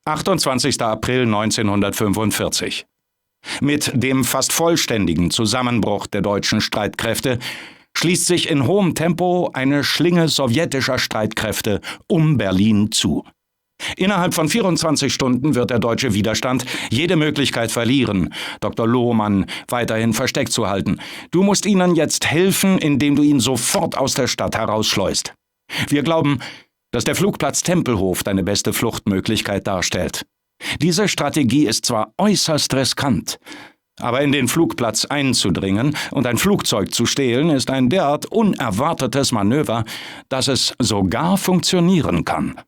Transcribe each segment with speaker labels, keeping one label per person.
Speaker 1: 28. April 1945. Mit dem fast vollständigen Zusammenbruch der deutschen Streitkräfte schließt sich in hohem Tempo eine Schlinge sowjetischer Streitkräfte um Berlin zu. Innerhalb von 24 Stunden wird der deutsche Widerstand jede Möglichkeit verlieren, Dr. Lohmann weiterhin versteckt zu halten. Du musst ihnen jetzt helfen, indem du ihn sofort aus der Stadt herausschleust. Wir glauben, dass der Flugplatz Tempelhof deine beste Fluchtmöglichkeit darstellt. Diese Strategie ist zwar äußerst riskant, aber in den Flugplatz einzudringen und ein Flugzeug zu stehlen, ist ein derart unerwartetes Manöver, dass es sogar funktionieren kann.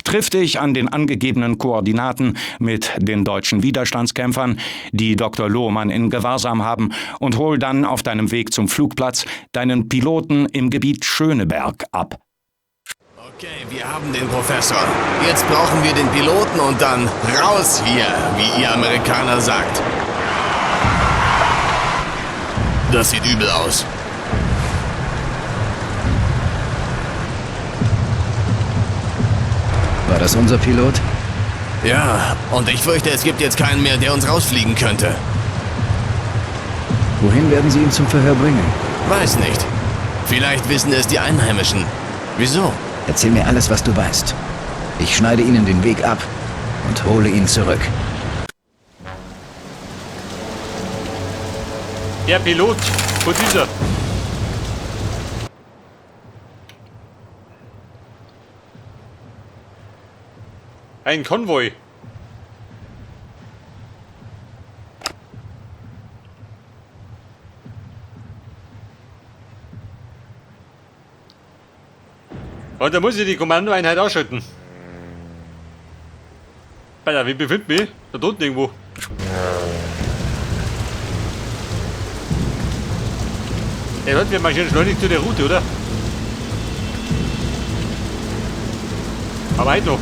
Speaker 1: Triff dich an den angegebenen Koordinaten mit den deutschen Widerstandskämpfern, die Dr. Lohmann in Gewahrsam haben, und hol dann auf deinem Weg zum Flugplatz deinen Piloten im Gebiet Schöneberg ab.
Speaker 2: Okay, wir haben den Professor. Jetzt brauchen wir den Piloten und dann raus hier, wie ihr Amerikaner sagt. Das sieht übel aus.
Speaker 3: War das unser Pilot?
Speaker 2: Ja, und ich fürchte, es gibt jetzt keinen mehr, der uns rausfliegen könnte.
Speaker 3: Wohin werden Sie ihn zum Verhör bringen?
Speaker 2: Weiß nicht. Vielleicht wissen es die Einheimischen. Wieso?
Speaker 3: Erzähl mir alles, was du weißt. Ich schneide ihnen den Weg ab und hole ihn zurück.
Speaker 4: Der Pilot von dieser. Ein Konvoi. Und da muss ich die Kommandoeinheit ausschalten. Alter, wie befindet mich? Da unten irgendwo. Ja, Leute, wir marschieren schleunigst zu der Route, oder? Aber halt noch.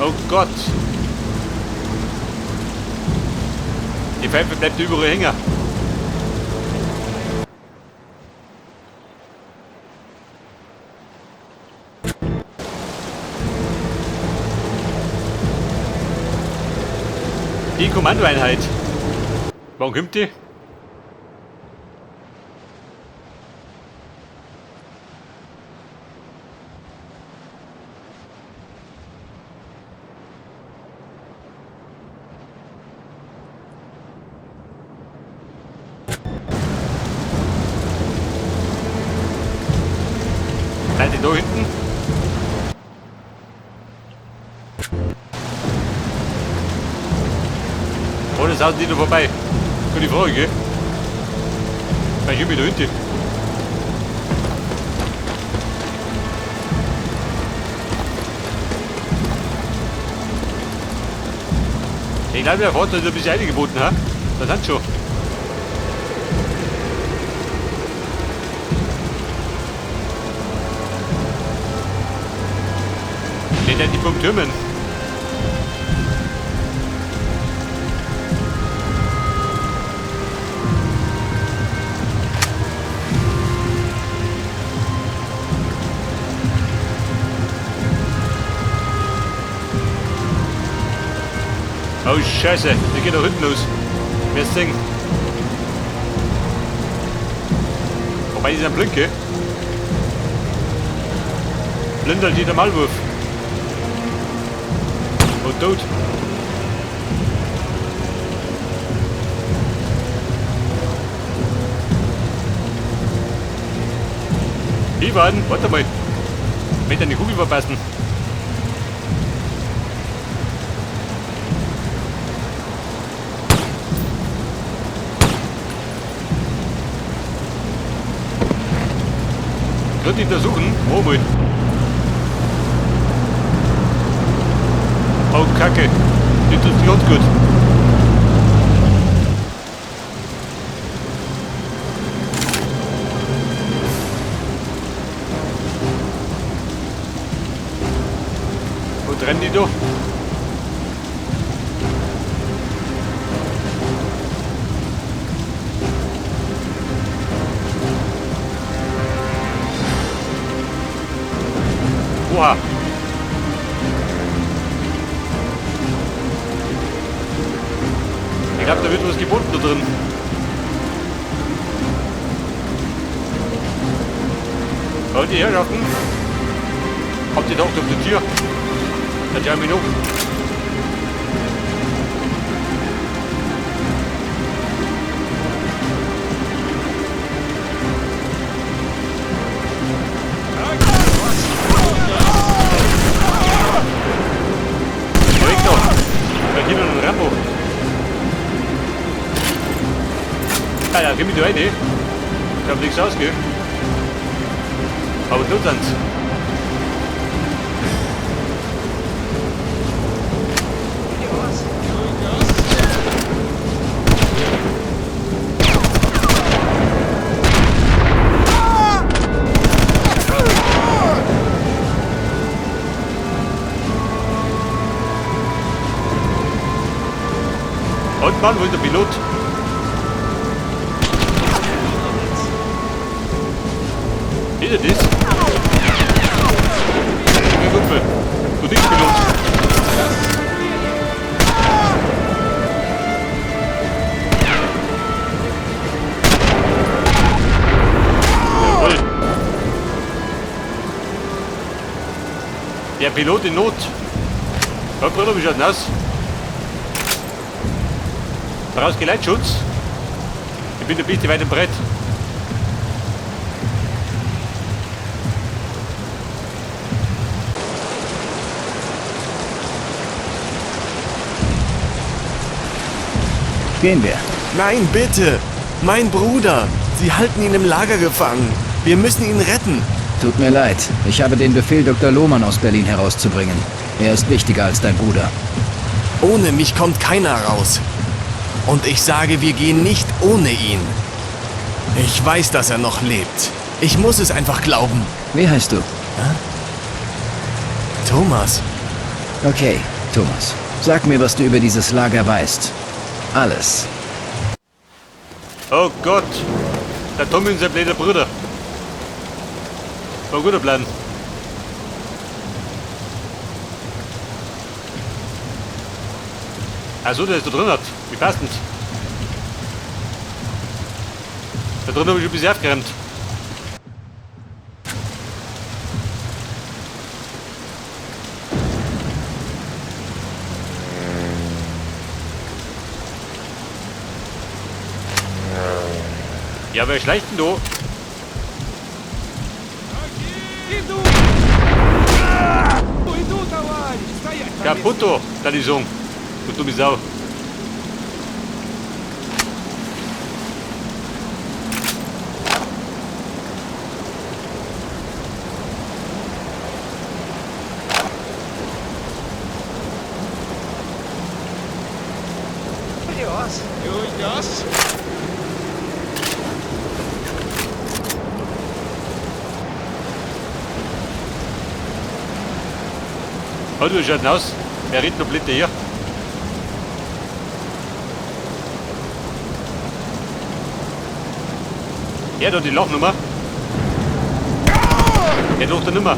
Speaker 4: Oh Gott. Die Pfeife bleibt überall hängen. Die Kommandoeinheit. Warum kommt die? Seid ihr da hinten? Oder sind die da vorbei? Gute Frage, gell? Vielleicht bin ich da hinten. Ich glaube, der Vater ist ein bisschen eingeboten, ha? Das hat schon. Der hat die vom Türmen. Oh Scheiße, der geht doch hinten los. Wer ist Ding? Wobei, die sind blind, gell? Blinder Dieter Maulwurf. Und tot. Ivan, warte mal. Ich möchte eine Kugel verpassen. Könnt ihr untersuchen? Oh, mal. Oh, Kacke. Die trifft ganz gut. Wo trennen die doch? Oha. Ich glaube, da wird was geboten da drin. Und die Herrschaften, habt ihr gedacht auf die Tür? Dann schau ich mich noch. Ja, geh mich da rein, ich hab nichts ausgegeben. Aber tut sind's. Und Mann, wo ist der Pilot? Ist er das? Ja, Kumpel. Du Dingspilot. Jawohl. Der Pilot in Not. Ja, Bruder, wie schaut denn aus? Brauchst Geleitschutz? Ich bin ein bisschen weit im Brett.
Speaker 3: Gehen wir.
Speaker 2: Nein, bitte! Mein Bruder! Sie halten ihn im Lager gefangen. Wir müssen ihn retten.
Speaker 3: Tut mir leid. Ich habe den Befehl, Dr. Lohmann aus Berlin herauszubringen. Er ist wichtiger als dein Bruder.
Speaker 2: Ohne mich kommt keiner raus. Und ich sage, wir gehen nicht ohne ihn. Ich weiß, dass er noch lebt. Ich muss es einfach glauben.
Speaker 3: Wie heißt du?
Speaker 2: Hä? Thomas.
Speaker 3: Okay, Thomas. Sag mir, was du über dieses Lager weißt. Alles.
Speaker 4: Oh Gott. Der Tommy und sein blöder Bruder. War ein guter Plan. Achso, der ist da drin hat. Wie passend. Da drin habe ich schon ein bisschen aufgeräumt. Ja, wer schleicht denn da? Kaputo, da die Song. Du dumme Sau. Oh, du schaut aus. Wer redet noch Blitte hier? Ja, da die Lachnummer. Der lacht er nimmer.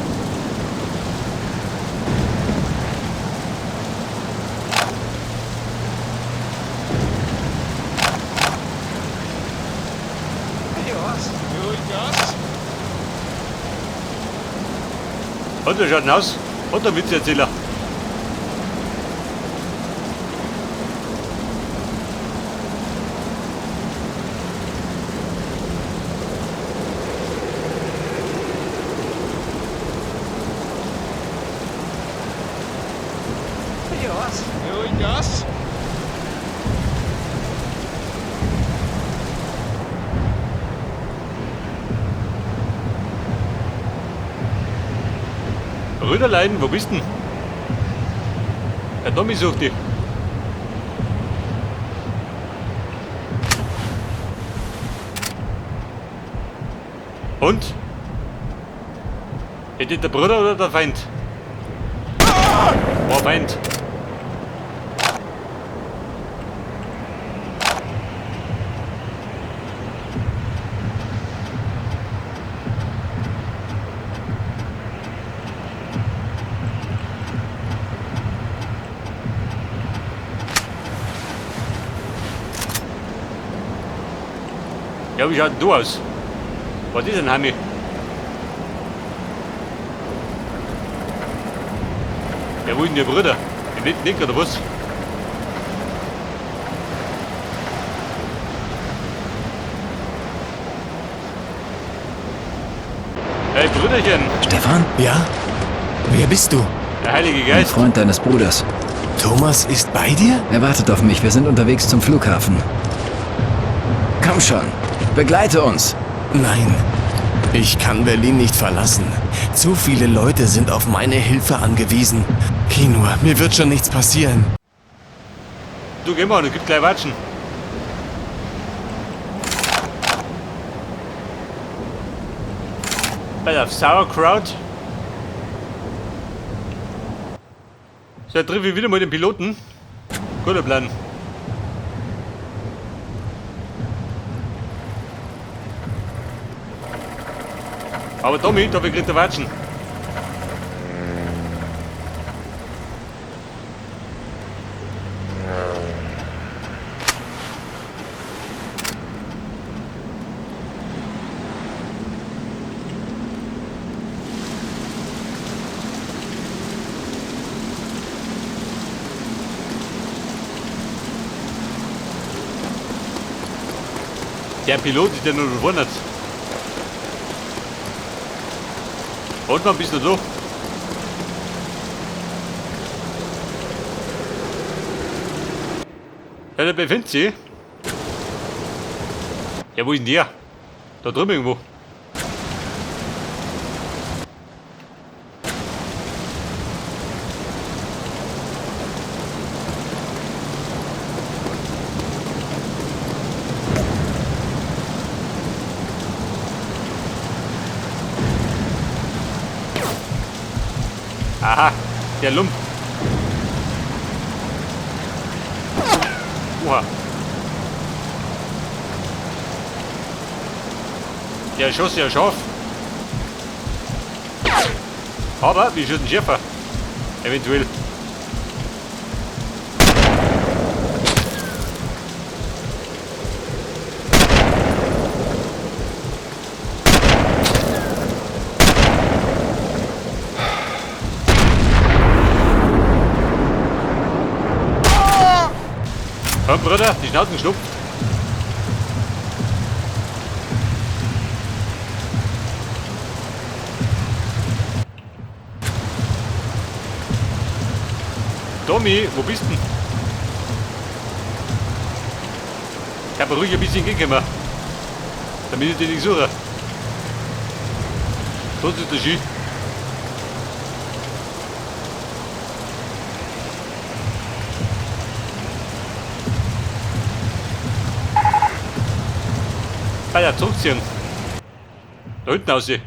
Speaker 4: Und wie schaut denn aus? Und der Witzerzähler. Brüderlein, wo bist denn? Der Tommy sucht dich. Und? Ist das der Bruder oder der Feind? War Feind. Ja, wie schaut denn du aus? Was ist denn, Heimi? Ja, wo ist denn der Bruder? Im letzten Nick oder was? Hey, Brüderchen!
Speaker 3: Stefan?
Speaker 2: Ja? Wer bist du?
Speaker 4: Der Heilige
Speaker 3: Ein
Speaker 4: Geist.
Speaker 3: Freund deines Bruders.
Speaker 2: Thomas ist bei dir?
Speaker 3: Er wartet auf mich. Wir sind unterwegs zum Flughafen. Komm schon, begleite uns.
Speaker 2: Nein. Ich kann Berlin nicht verlassen. Zu viele Leute sind auf meine Hilfe angewiesen. Geh nur, mir wird schon nichts passieren.
Speaker 4: Du geh mal, du gibst gleich Watschen. Bei der Sauerkraut. So, jetzt treffe ich wieder mal den Piloten. Guter Plan. Aber Tommy, da kriegt er Watschen. Der Pilot ist ja nur gewundert. Und man bist du da? Ja, der befindet sich. Ja, wo ist denn der? Da drüben irgendwo. Aha, der Lump. Oha. Der schoss ja scharf. Aber wir schießen schärfer. Eventuell. Komm, Bruder, die Schnauzen geschlupft. Tommy, wo bist denn? Ich hab ruhig ein bisschen gekommen, damit ich dich nicht suche. Sonst ist der Ski. Ah ja, zurückziehen. Da hinten aussehen.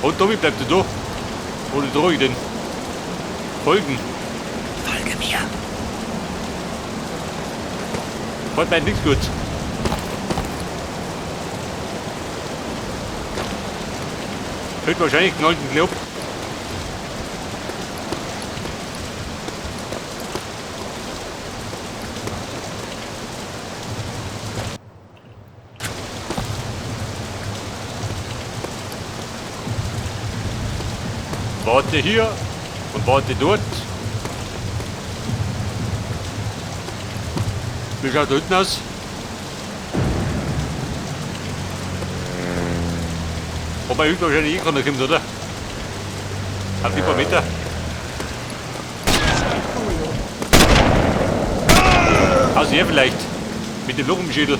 Speaker 4: Und Tommy bleibt da. Oder drohe ich denn? Folgen.
Speaker 3: Folge mir.
Speaker 4: Fällt mir nichts gut. Fällt wahrscheinlich den alten Club. Warte hier und warte dort. Wie schaut da hinten aus? Wobei hinten wahrscheinlich eh keiner kommt, oder? Auf die paar Meter. Aus hier vielleicht. Mit dem Loch im Schädel.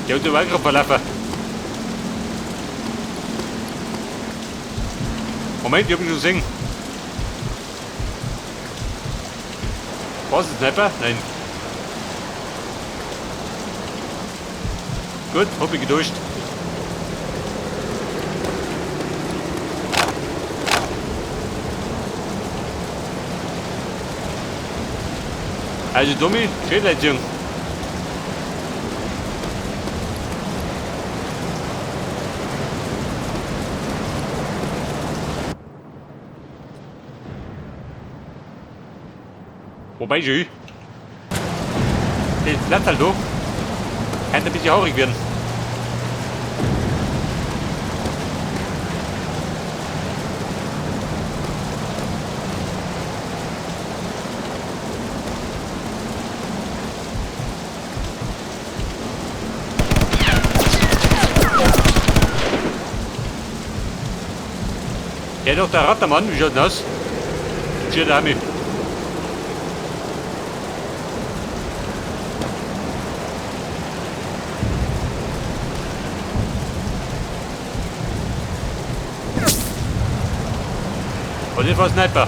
Speaker 4: Der hat den Wagen verlaufen. Moment, ich hab ihn schon gesehen. Was, ein Sniper? Nein. Gut, hab ich getäuscht. Also Tommy, Schädeleinziehung. Wobei schon. Das Platz halt da. Könnte ein bisschen haarig werden. Ja, doch, der Rattermann, wie schaut denn aus? Schaut auch mich. Und das war Sniper.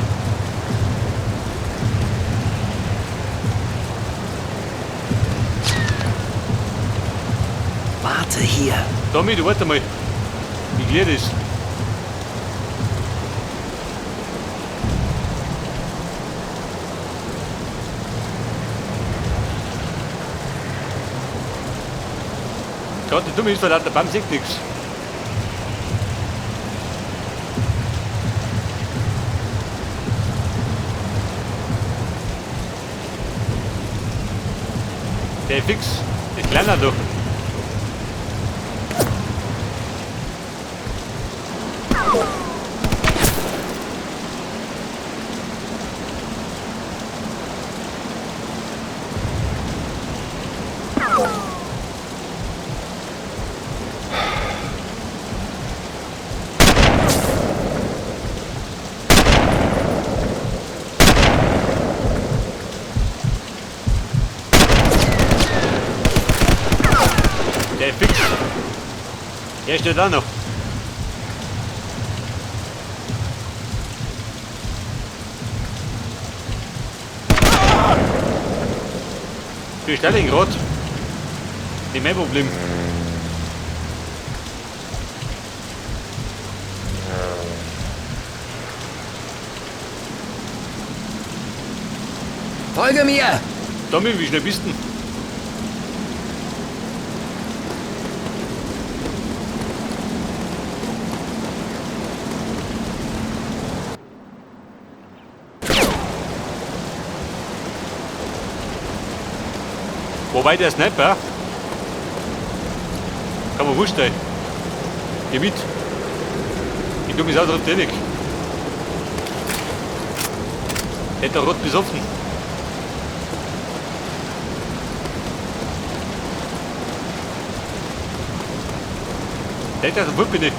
Speaker 3: Warte hier.
Speaker 4: Tommy, du warte mal. Ich klär das. Gott, die Dumme ist verlaut, der Baum sieht nichts. Der ist fix, der Kleiner da. Der ist fix. Der steht auch noch. Wie schnell ich grad? Nicht mein Problem.
Speaker 3: Folge mir!
Speaker 4: Tommy, wie schnell bist du denn? Wobei der Sniper, kann man wurscht sein. Geh mit. Ich tu mich auch drauf tätig. Hätte er rot besoffen. Der hat also bin ich.